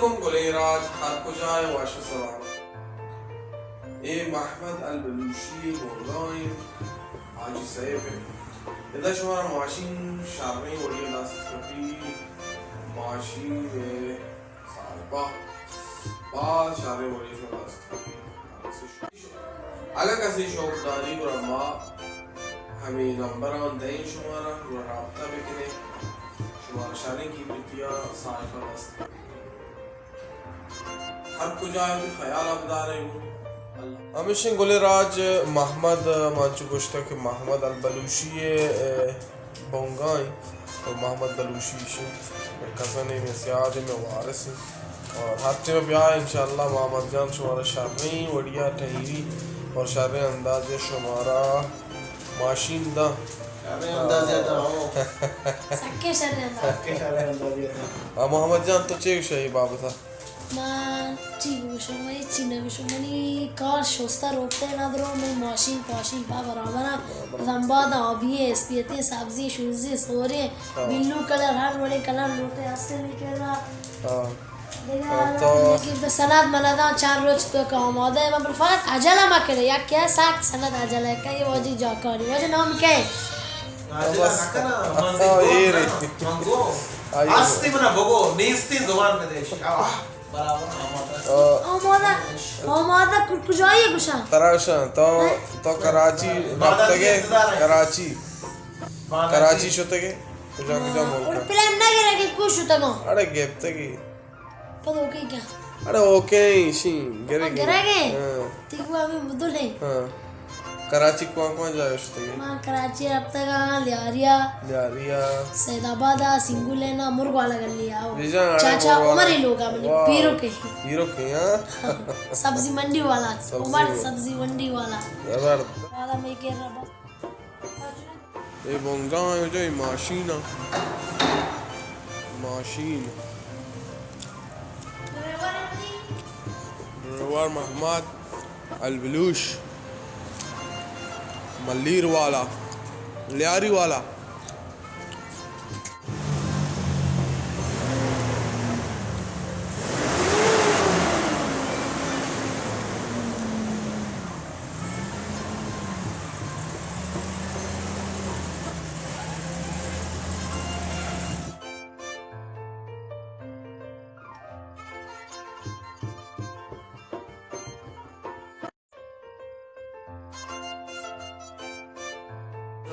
گلیں راج ہر کجا ء وش سلامت۔ اے محمد البلوشی ء گونگا انت، حاجی صاحب انت۔ ادا شمارا ماشین شریں وڑی ء دست کپی، ماشین ء صاحبہ باز شریں وڑی ء شما دست کپی۔ اگاں کسے شوق داری گڑا ما ہمے نمبراں دئیں شمارا، گڑا رابطہ بکنیں۔ شمارا شریں قیمتیا صاحبہ دست۔ ہر کجا وتی خیال ء بدارے گوں۔ اللہ۔ ہمیشیں گلیں راج محمد، من چو گوشتگ کہ محمد البلوشی ء، بونگا انت، تو محمد بلوشی ایش انت، مئے کزن انت، مئے سیاد انت، مئے وارث انت۔ اور ہر ٹیم بیا انشاءاللہ محمد جان شمارا شریں وڑیا ٹہیری اور شریں اندازے شمارا ماشین داں۔ شریں اندازے داں، ہو۔ سکیں شریں اندازے۔ سکیں شریں اندازے داں۔ آ، محمد جان تو چے گوشے اے بابتا؟ من چی بگوشم؟ من ہچی نگوشم۔ منی کار شسته روکته ندارم، من ماشین پاشین پا برابرم۔ برابر۔ زنباد آبی اسپیتی سبزی شوزی سوری، ہاں۔ بلو کلر، ہر وڑیں کلر لوٹے ہستے میکرا۔ ہاں۔ دیگه ہاں، تو لیکن تو سند منداں چند روچ تو کہ آماده ئے، من فقط عجله مکڑے، یک کہ سخت سند عجله کہ یہ واجی جاکاری، واجی نام کہ؟ عجله بس۔ نکنه، من ہاں، گو اے نہ، رہی۔ من گو۔ آئی۔ ہستی منا بگو، نیستی زبان بدیش۔ آہ۔ برابر آمادہ۔ آ۔ آمادہ، آمادہ ک-، کجائی گوشاں؟ ترا گوشاں، تو، ہاں؟ تو کراچی رفتگے، کراچی۔ کراچی شتگے؟ کجا، کجا ہاں، ملک؟ اور پلان نہ گرگے، کو شتگاں؟ اڑے گپتگی۔ پد اوکے کیا؟ اڑے اوکے، ایشی، گرگے۔ ہاں، گرگے؟ ہاں۔ تیگو ہمیں بدل ہے۔ ہاں۔ کراچی کواں کواں جاہ شتگے؟ ما کراچی رفتگاں، لیاریا۔ لیاریا۔ سید آبادا، سنگو لینا، مرگ والا گلی آؤ۔ بیجاں، اڑے چاچا مرگ والا۔ عمر ہی لوگا منی، واہ۔ پیرو کے۔ پیرو کے، ہاں؟ ہاں، سبزی منڈی والا، سبزی عمر منڈی۔ سبزی منڈی والا۔ زبردست۔ والا میں کہہ رہا بس۔ اے بونگا اے جو اے ماشین ء۔ ماشین۔ ڈرائیور محمد البلوش۔ ملیر والا۔ لیاری والا۔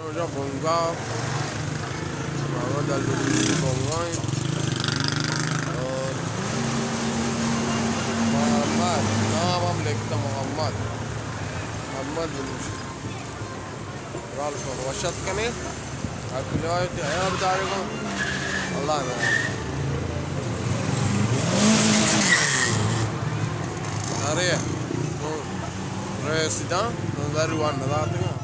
اجا بونگا، محمد البلوشی بونگا انت۔ اور محمد، نام ہم لکھتا محمد، محمد بلوشی۔ رال شما وشت کنے۔ ہر کجا تی حیال دارے گا۔ اللہ نا۔ ارے، تو رسیداں، تو داری وان نہ داتے گا۔